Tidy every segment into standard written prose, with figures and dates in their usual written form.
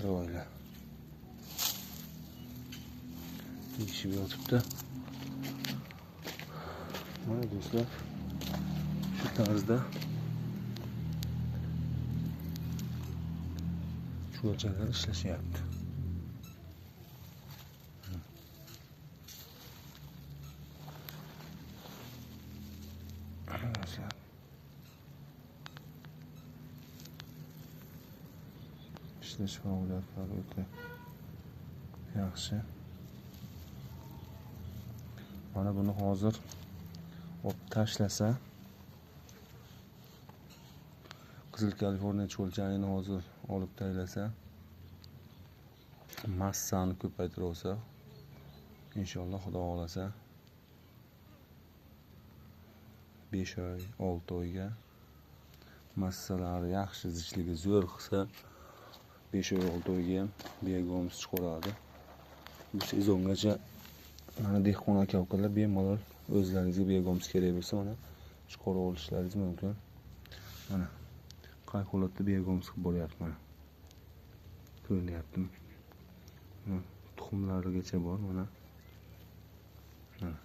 Chiroyli. Yeyishib yotibdi. Mana do'stlar, shu tarzda chuvalchalar ishlashyapti. Ishlash faoliyatlari o'ta yaxshi. Mana buni hozir olib tashlasa, Qizil Kaliforniya chuvalchangini hozir olib tashlasa, massani ko'paytirib olsa, inshaalloh Xudo xolasa 5 oy, 6 oyga massalari yaxshi, zichligi zo'r qilsa 5 oy, 6 oyga ham biogumус chiqaradi. Bu sezongacha mana dehqon aka ukalar bemalol o'zlaringizga biogumус kerak bo'lsa, mana chiqarib olishlaringiz mumkin. Mana qay holatda biogumус qilib boryapti, mana. Ko'rinyaptimi? Mana tuxumlarigacha bor, mana. Mana.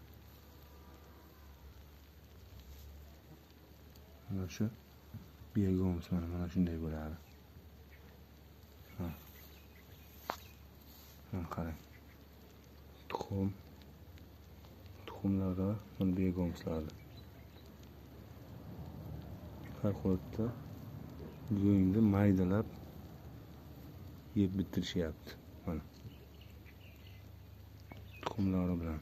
Mana shu biogumус mana shunday bo'ladi. Mana qarang. Tuxumlari mana biogumусlardi. Har holatda go'ngni maydalab yeb bitirishyapti. Mana. Tuxumlari bilan.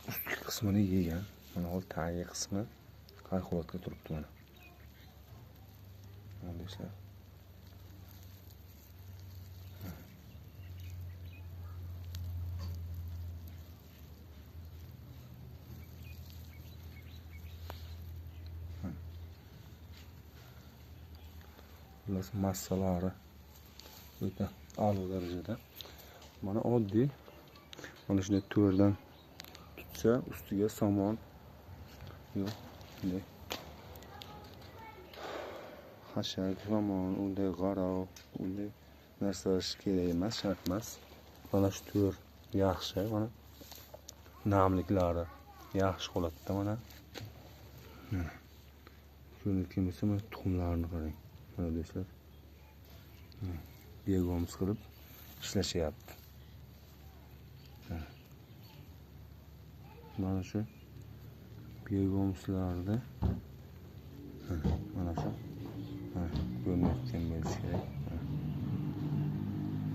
Ustki qismini yegan. Mana hozir tagi qismi qay holatga turibdi mana. Mana do'stlar. Xullas massalari o'ta a'lo darajada. Mana oddiy mana shunday to'rdan tutsa, ustiga somon yo'q, bunday xashak, somon, unday g'arov, unday narsalar kerak emas, shart emas. Mana shu to'r yaxshi, mana namliklari yaxshi holatda mana. Ko'rinayotgan bo'lsa, mana tuxumlarini qarang. Mana do'stlar, biogumус qilib ishlashyapti. Mana shu biogumусlarda mana shu ko'rinayotgan bo'lishi kerak.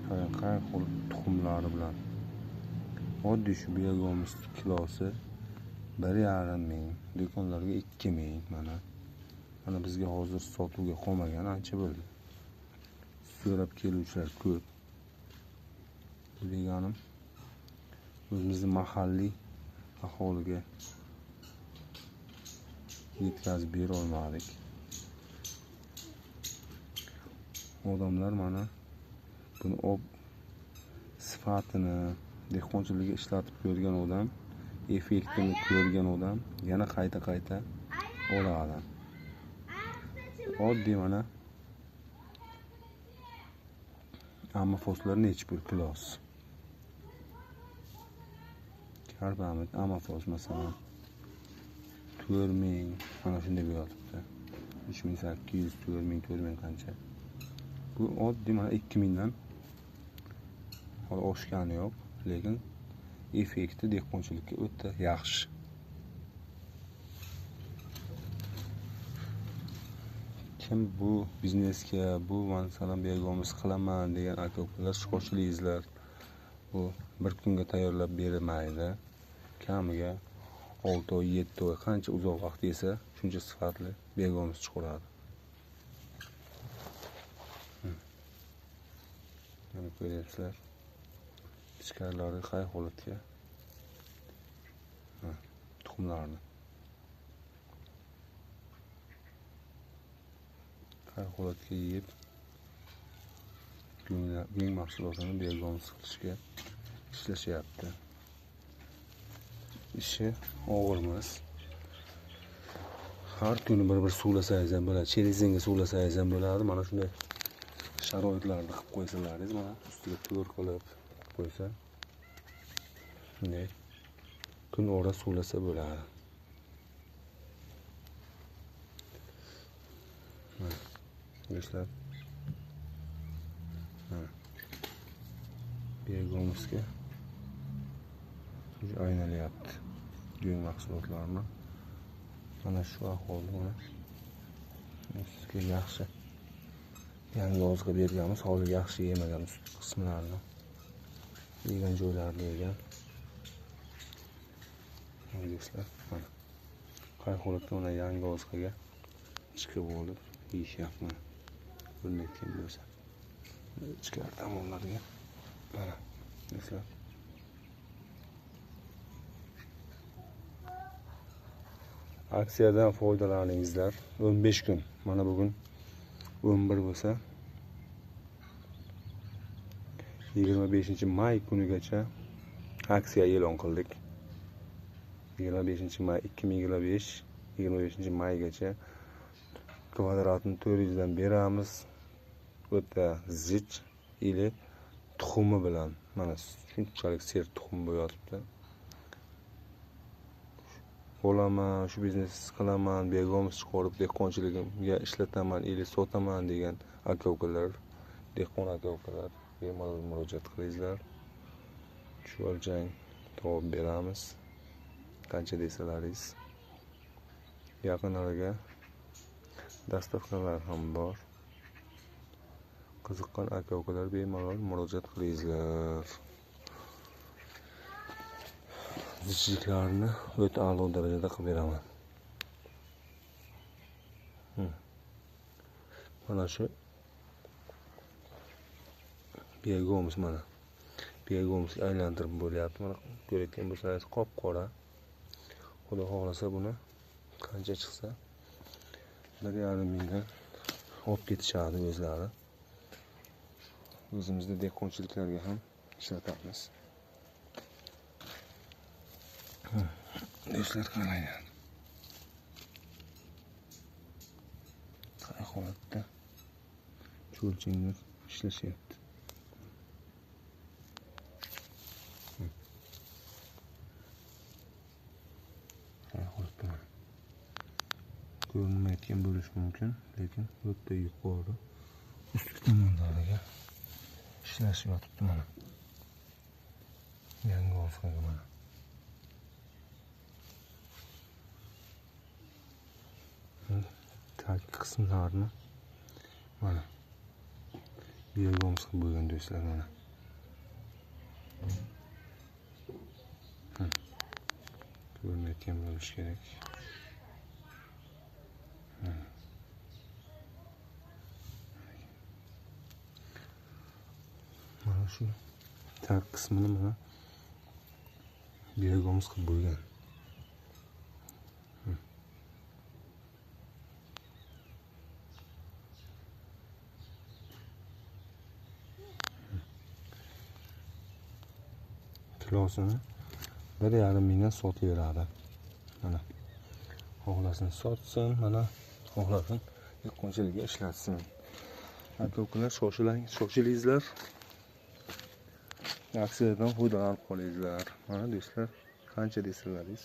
Qarang, qay xil tuxumlari bilan. Oddiy shu biogumус kilosi 1,5 ming, do'konlarga 2 ming mana. Mana bizga hozir sotuvga qolmagan, ancha bo'ldi. So'rab keluvchilar ko'p. Bu deganim o'zimizni mahalliy aholiga yetkazib bera olmadik. Odamlar mana buni ob sifatini dehqonchilikka ishlatib ko'rgan odam, effektini ko'rgan odam yana qayta-qayta oladi. Oddiy mana amafoslar nechi pul kilosi? Karbamid amafos masalan 4000 mana shunday bo'lyapti. 3800, 4000, 4000 qancha. Bu oddiy mana 2000 dan hali oshgani yo'q, lekin effekti dehqonchilikka o'ta yaxshi. Kim bu biznesga, bu masalan biogumус qilaman degan aka-ukalar shoshilisizlar. Bu bir kunga tayyorlab berilmaydi. Kamiga 6 oy, 7 oy, qancha uzoq vaqt yesa, shuncha sifatli biogumус chiqaradi. Mana ko'ryapsizlar. Ichkarilari qay holatga? Tuxumlarni. Qay holatga yeb go'ng mahsulotini biogumус qilishga ishlashyapti. Ishi og'ir emas. Har kuni bir-bir suvlasangiz ham bo'ladi, chelezenga suvlasangiz ham bo'ladi. Mana shunday Sharoitlarni qilib qo'ysalaringiz, mana ustiga to'r qilib qo'ysa, bunday kun ora suvlasa bo'ladi. Mana do'stlar, mana biogumusga aynalyapti go'ng mahsulotlarini. Mana shu ahvolda mana ustiga yaxshi yangi oziqa berganmiz, hozir yaxshi yemagan ust qismlarini, yegan joylarini yegan. Do'stlar, mana qay holatda mana yangi oziqaga chiqib olib yeyishyapti. Mana ko'rinayotgan bo'lsa ichkari tomonlarga mana do'stlar. Aksiyadan foydalaningizlar. 15 kun. Mana bugun 11 bo'lsa 25 may kunigacha aksiya e'lon qildik. 25 may 2025, 25 maygacha kvadratni 400 dan beramiz. O'ta zich ili tuxumi bilan. Mana shunchalik ser tuxum bo'yotibdi. Bo'laman, shu biznes qilaman, biogumus chiqarib dehqonchiligimga ishlataman, ili sotaman degan aka-ukalar, dehqon aka-ukalar bemalol murojaat qilingizlar. Chuvaljang topib beramiz. Qancha desalaringiz. Yaqin oraga dastavkalar ham bor. Qiziqqan aka-ukalar bemalol murojaat qilingizlar. Zichliklarni o'ta a'lo darajada qilib beraman. Mana shu biogumus, mana biogumusga aylantirib bo'lyapti. Mana ko'rayotgan bo'lsangiz qop-qora. Xudo xohlasa buni qancha chiqsa 1,5 mingdan olib ketishadi o'zlari. O'zimizda dehqonchiliklarga ham ishlatamiz. Do'stlar, qaranglar. Qay holatda cho'lchanglar ishlashyapti. Qay holatda ko'rinmayotgan bo'lishi mumkin, lekin o'ta yuqori ustki tomonlariga ishlashib yotibdi mana. Yangi oziqaga mana. Tag qismlarini mana biogumus qilib bo'lgan do'stlar mana. Ko'rinayotgan bo'lishi kerak. Mana shu tag qismini mana biogumus qilib bo'lgan. Kilosini 1,5 mingdan sotaveradi. Mana xohlasin sotsin, mana xohlasin dehqonchilikka ishlatsin. Aka-ukalar, shoshilingizlar. Aksiyadan foydalanib qolingizlar. Mana do'stlar, qancha desalaringiz